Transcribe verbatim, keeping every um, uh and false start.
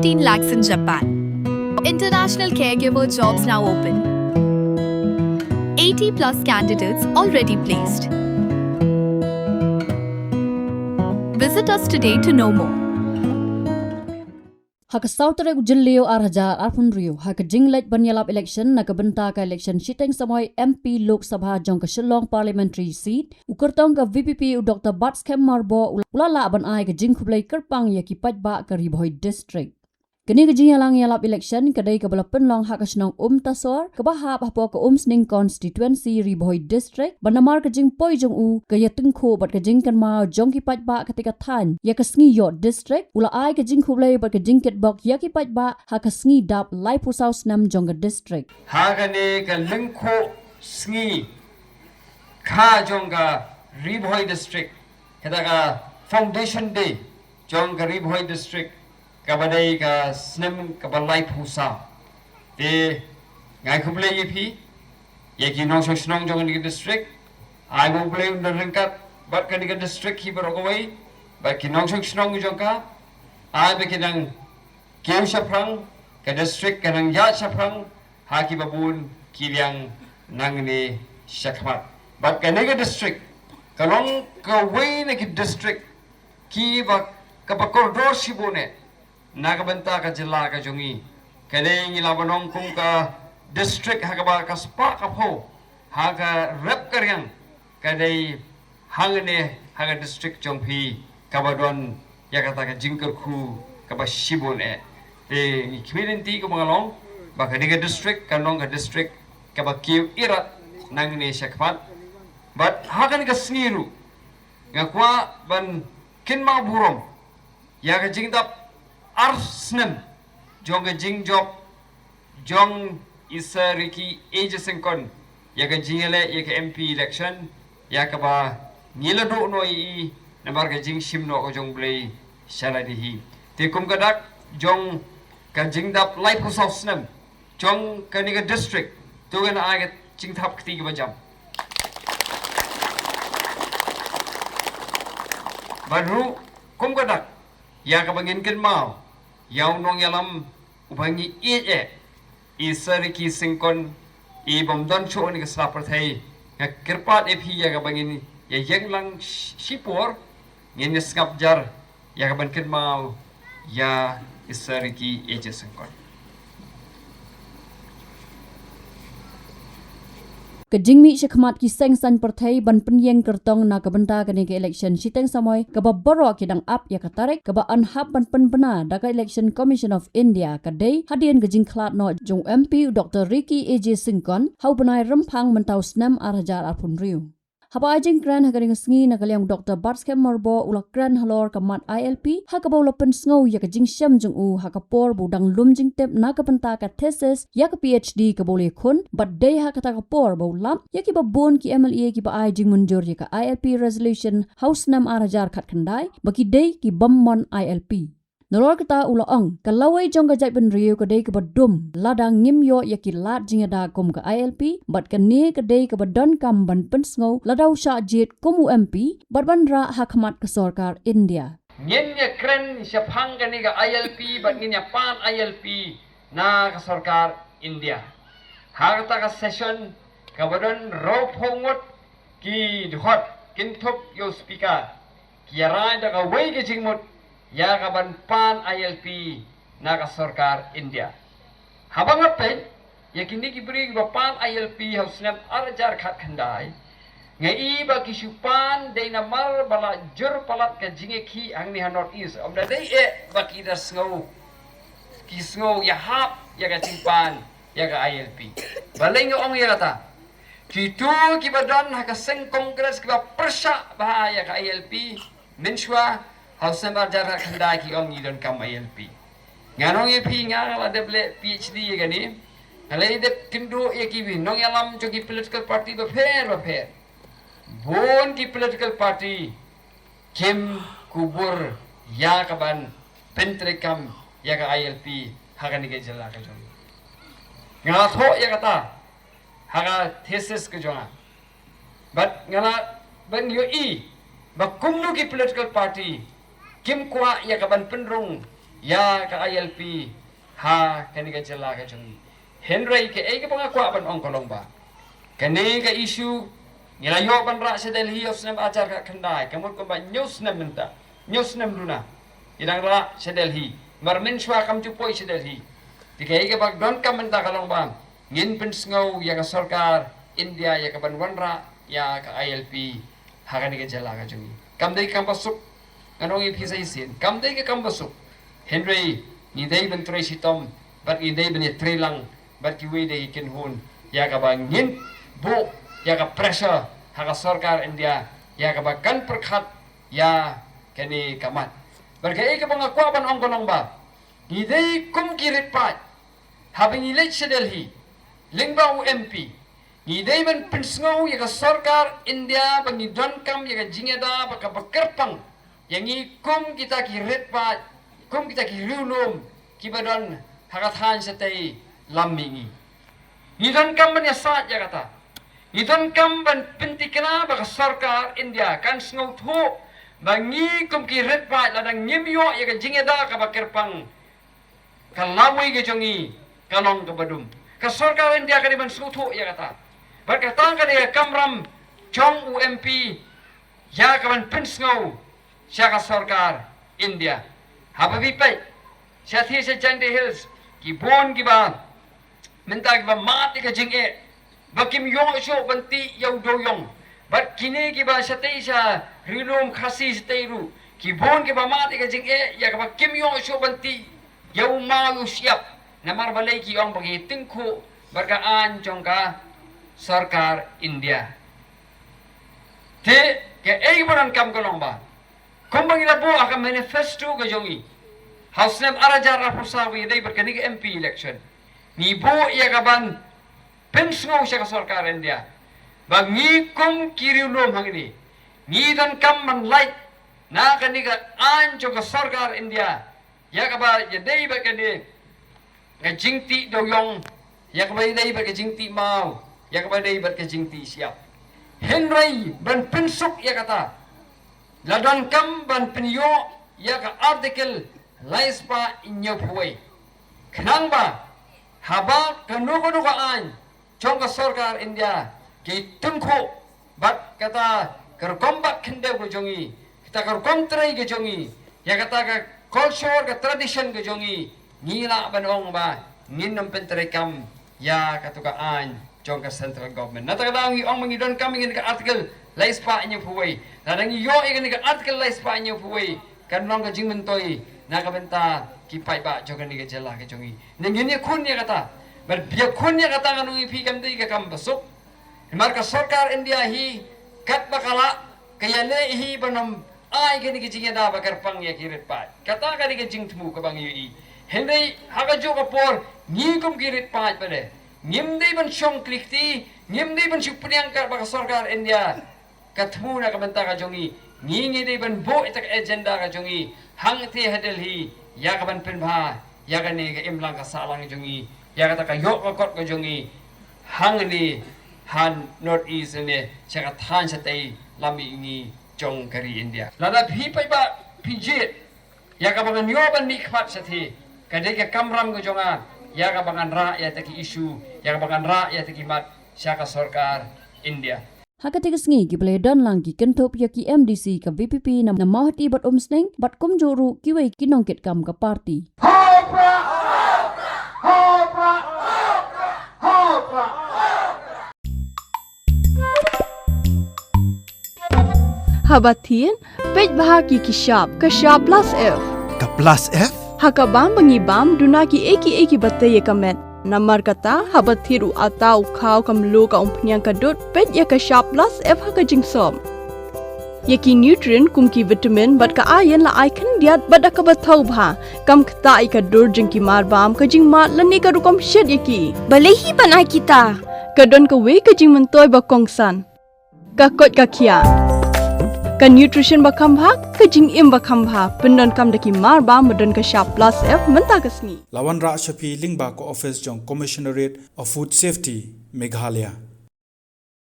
fifteen lakhs in Japan. International caregiver jobs now open. eighty plus candidates already placed. Visit us today to know more. Ha ka saw tarik u Jylliew ar hajar arphew hynriew, ha ka jingleit ban ïalap election na ka bynta ka election shiteng samoi M P Lok Sabha jong ka Shillong Parliamentary Seat, u kyrtong ka V P P u Doctor Batskhem Myrboh u la lah ban ai ka jingkhublei kyrpang ïa ki paidbah ka Ri Bhoi District. Kane ka jingïalang ïalap election ka dei kaba la pynlong ha ka shnong Umtasor, kaba hap hapoh ka Umsning Constituency, Ri Bhoi District, bad namar ka jingpoi jong u, ka ïatyngkhuh bad ka jingkynmaw jong ki paidbah katei ka thaiñ ïa ka sngi ïoh district, u la ai ka jingkhublei bad ka jingkitbok ïa ki paidbah ha ka sngi dap laiphew saw snem jong ka district. Ha kane ka lyngkhuh sngi kha jong ka Ri Bhoi District, kata ka Foundation Day jong ka Ri Bhoi District, kaba dei ka snem kaba laiphew saw. Te nga ai khublei ïa phi, ïa ki nongshong shnong jong kane ka district, ai ba U Blei un don ryngkat bad kane ka district hi baroh kawei, bad ki nongshong shnong jong ka, ai ba ki nang kiew shaphrang, ka district ka nang ïaid shaphrang ha kiba bun ki liang nangne shakhmat. Bad kane ka district ka long kawei na ki district kiba, kaba kordor shibun eh na ka bynta ka jylla ka jong ngi. Ka dei ngi lah ban ong kum ka district ha kaba ka spah ka phew ha ka rep ka riang ka dei hangne ha ka district jong phi kaba don ïa kata ka jingkyrkhu kaba shibun eh. Te ngi khmih lynti kumba nga long ba kane ka district kan long ka district kaba kiew irat nangne shakhmat. Bad ha kane ka sngi ruh nga kwah ban kynmaw burom ïa ka jingdap ar snem jong ka jingjop jong i Sir Ricky A J Syngkon ïa ka jingïaleh ïa ka M P election, ïa kaba ngi la duh noh ïa i namar ka jingshim noh ka jong U Blei sha lade hi. Te kum ka dak jong ka jingdap laiphew saw snem jong kane ka district, to ngin ai ka jingthap kti kaba jam. Bad ruh kum ka dak ïa kaba ngin kynmaw ïa u nongïalam uba ngi ïeit eh, i Sir Ricky Syngkon, i bym don shuh ha kane ka sla pyrthei. Nga kyrpad ïa phi ïa kaba ngin ïa ïeng lang sh-, shipor, ngin ïa sngap jar ïa kaban kynmaw ïa i Sir Ricky A J Syngkon. Ka jingmih shakhmat ki seng saiñ pyrthei ban pynïeng kyrtong na ka bynta kane ka election shiteng samoi kaba baroh ki dang ap ïa ka tarik kaba yn hap ban pynbna da ka Election Commission of India ka dei hadien ka jingkhlad noh jong u M P u Doctor Ricky A J Syngkon ha u bnai Rymphang mynta u snem ar hajar arphew hynriew. Haba ai jingkren ha kane ka sngi na ka liang u Doctor Batskhem Myrboh u la kren halor ka mat I L P ha kaba u la pynsngew ïa ka jingshem jong u ha ka por ba u dang lum jingtip na ka bynta ka thesis ïa ka P H D kaba u la ïakhun, bad dei ha kata ka por ba u lap ïa kiba bun ki M L A kiba ai jingmynjur ïa ka I L P resolution ha u snem ar hajar khatkhyndai ba ki dei ki bym mon I L P. Nalor kata u la ong, ka lawei jong ka jaitbynriew ka dei kaba dum lada ngim ïoh ïa ki lad jingïada kum ka I L P, bad kane ka dei kaba donkam ban pynsngew lada u shah jied kum u M P bad ban rah ha khmat ka sorkar India. Ngin ïa kren shaphang kane ka I L P bad ngin ïa pan I L P na ka sorkar India. Ha kata ka session kaba don hynriewphew ngut ki dkhot kynthup ïa u speaker, ki ïa rai da kawei ka jingmut ïa kaban pan I L P na ka sorkar India. Haba nga peit ïa kine ki briew kiba pan I L P ha u snem ar hajar khatkhyndai, nga i ba ki shu pan dei namar ba la jur palat ka jingïakhih hangne ha North East. Ym da dei eh ba ki da sngew, ki sngew ïahap ïa ka jingpan ïa ka I L P. Balei nga ong ïa kata? Kito kiba don ha ka seng Congress kiba pyrshah bha ïa ka I L P, mynshuwa ha u snem ar hajar khatkhyndai ki ong ngi donkam I L P. Ngan ong ïa phi, nga la dep leh P H D ïa kane. Nga la dep kynduh ïa ki nongïalam jong ki political party bapher bapher. Bun ki political party kim kubur ïa kaban pyntreikam ïa ka I L P ha kane ka jylla ka jong ngi. Nga la thoh ïa kata ha ka thesis ka jong nga. Bad nga la ban ïohi ba kumno ki political party kim kwah ïa kaban pynrung ïa ka I L P ha kane ka jylla ka jong ngi. Hynrei kaei kaba nga kwah ban ong ka long ba kane ka issue ngi la ïoh ban rah sha Delhi ha u snem arhajar khatkhyndai, ka mut kumba hynñiew snem mynta, hynñiew snem duna ngi dang rah sha Delhi. Namar mynshuwa kam ju poi sha Delhi. Te kaei kaba donkam mynta ka long ba ngin pynsngew ïa ka sorkar India ïa kaban wanrah ïa ka I L P ha kane ka jylla ka jong ngi. Kam dei kam basuk, ngan ong ïa phi sa shisien, kam dei ka kam basuk. Hynrei ngi dei ban trei shitom bad ngi dei ban ïatreilang bad kiwei de ki kynhun ïa kaba ngin buh ïa ka pressure ha ka sorkar India ïa kaba kan pyrkhat ïa kane ka mat. Bad kaei kaba nga kwah ban ong ka long ba ngi dei kum ki rit paid, haba ngi leit sha Delhi lyngba u M P, ngi dei ban pynsngew ïa ka sorkar India ba ngi donkam ïa ka jingïada ba kaba kyrpang ïa ngi kum kita ki rit paid, kum kita ki riewlum kiba don ha ka thaiñ shatei lam mihngi. Ngi donkam ban ïasaid ïa kata. Ngi donkam ban pynthikna ba ka sorkar India kan sngewthuh ba ngi kum ki rit paid, lada ngim ïoh ïa ka jingïada kaba kyrpang, ka lawei ka jong ngi ka long kaba dum. Ka sorkar India ka dei ban sngewthuh ïa kata. Bad kata ka dei ka kamram jong u M P ïa kaban pynsngew sha ka sorkar India. Haba phi peit shatei sha Jaintia Hills, ki bun kiba mynta kiba mad ïa ka jingeh ba kim ïoh shuh ban tih ïa u dewïong. Bad kine kiba shatei sha riewlum Khasi shatei ruh, ki bun kiba mad ïa ka jingeh ïa kaba kim ïoh shuh ban tih ïa u maw ïa u shyiap. Namar balei? Ki ong ba ki tyngkhuh bad ka aiñ jong ka sorkar India. Te kaei ba donkam ka long ba kumba ngi la buh ha ka manifesto ka jong ngi ha u snem arhajar arphew saw ba ngi dei bad kane ka M P election, ngi buh ïa kaban pynsngew sha ka sorkar India ba ngi kum ki riewlum hangne ngi donkam ban lait na kane ka aiñ jong ka sorkar India ïa kaba ïadei bad kane ka jingtih dewïong, ïa kaba ïadei bad ka jingtih maw, ïa kaba ïadei bad ka jingtih shyiap. Hynrei ban pynsuk ïa kata, la donkam ban pynïoh ïa ka Article lai spah hynñiewphew wei. Khnang ba haba kano kano ka aiñ jong ka sorkar India ki tyngkhuh bad kata ka rukom bat khyndew ka jong ngi, kata ka rukom trei ka jong ngi, ïa kata ka culture, ka tradition ka jong ngi, ngi lah ban ong ba ngin ym pyntreikam ïa kato ka aiñ jong ka central government. Na kata ka daw ngi ong ba ngi donkam ïa kane ka Article lai spah hynñiewphew wei. Lada ngi ïoh ïa kane ka Article lai spah hynñiewphew wei, kan long ka jingmyntoi na ka bynta ki paidbah jong kane ka jylla ka jong ngi. Ne ngin ïakhun ïa kata. Bad ïakhun ïa kata ngan ong ïa phi kam dei ka kam basuk. Namar ka sorkar India hi katba ka lah ka ïaleh hi ban ym ai kane ka jingïada ba kyrpang ïa ki rit paid. Kata ka dei ka jingthmu kaba ngi ïohi. Hynrei ha kajuh ka por ngi kum ki rit paid pat de ngim dei ban shong kli kti, ngim dei ban shu pdiang katba ka sorkar India ka thmu na ka bynta ka jong ngi. Ngi ngi dei ban buh ïa ka agenda ka jong ngi hangtei ha Delhi ïa kaban pynbha ïa kane ka imlang ka sahlang jong ngi, ïa kata ka ïoh ka kot ka jong ngi hangne ha North East ne sha ka thaiñ shatei lam mihngi jong ka ri India. Lada phi paidbah phi jied ïa kaba ngan ïoh ban mihkhmat shatei, ka dei ka kamram ka jong nga ïa kaba ngan rah ïa kata ki issue, ïa kaba ngan rah ïa kata ki mat sha ka sorkar India. Ha katei ka sngi ki ba la ïadon lang ki kynthup ïa ki M D C ka V P P na Mawhati bad Umsning bad kumjuh ruh kiwei ki nongkitkam ka party. Haba thied, peit bha ki ki shap, ka shap plus F. Ka plus F? Ha ka bam ba ngi bam duna kiei kiei kiba tei ïa ka met. Namar kata, haba thied u atta, u khaw, ka mluh, ka umphniang, ka dud, peit ïa ka shap plus F ha ka jingsop. Ïa ki nutrient kum ki vitamin bad ka iron la ai khyndiat bad da kaba thaw bha. Kam ktah ïa ka dur jong ki mar bam, ka jingmad lane ka rukom shet ïa ki. Balei hi ban ai kita? Ka don kawei ka jingmyntoi ba kongsan. Ka koit ka khiah. Ka nutrition ba kham bha, ka jingim ba kham bha. Pyndonkam da ki mar bam ba don ka shap plus F mynta ka sngi. La wanrah sha phi lyngba ka office jong Commissionerate of Food Safety, Meghalaya.